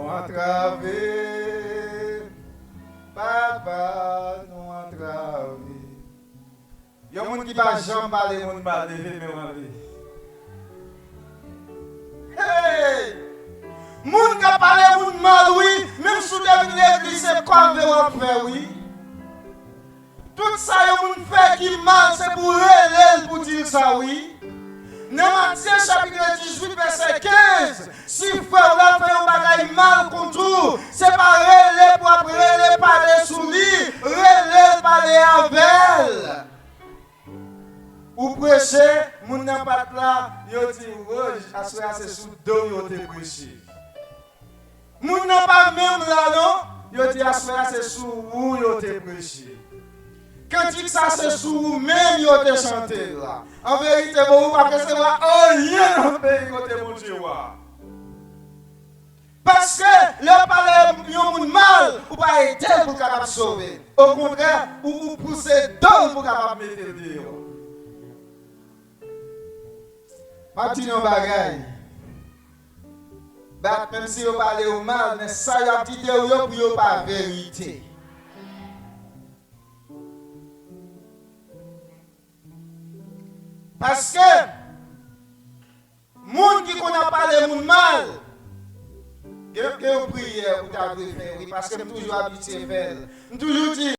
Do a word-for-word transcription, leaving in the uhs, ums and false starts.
Antrave, papa, nou antrave. Yon moun ki pa janm pale moun mal, leve men w anlè. Hey! Moun k ap pale moun mal, wi, menm si w te vin legliz, se kòve w ap fè, wi. Tout sa yon moun fè ki mal, se pou rele l pou di l sa, wi. Nan Matye chapit dizuit, vèsè kenz, si frè w la fè yon bagay mal kont ou, se pa rele pou ap rele pale sou li, rele l pale avè l. Ou preche, moun nan pa t la, yo di, "Woj, aswè a se sou do w yo te preche." Moun nan pa menm la non, yo di, "Aswè a se sou ou yo te preche." Kantik sa se sou ou menm yo te chante l la. An verite, bon, ou p ap resevwa anyen nan peyi kote Bondye w a. Paske lè w pale yon moun mal, ou pa ede l pou l kapab sove. Okontrè, ou, ou pouse do l pou w kapab mete l deyò. M ap di nou yon bagay. Bat, menm si yo pale w mal, men sa y ap di de w yo pou yo pa verite. Paske moun ki konn ap pale moun mal, gen, gen yon priyè ou ta dwe fè, wi, paske m toujou abitye fè l. M toujou di,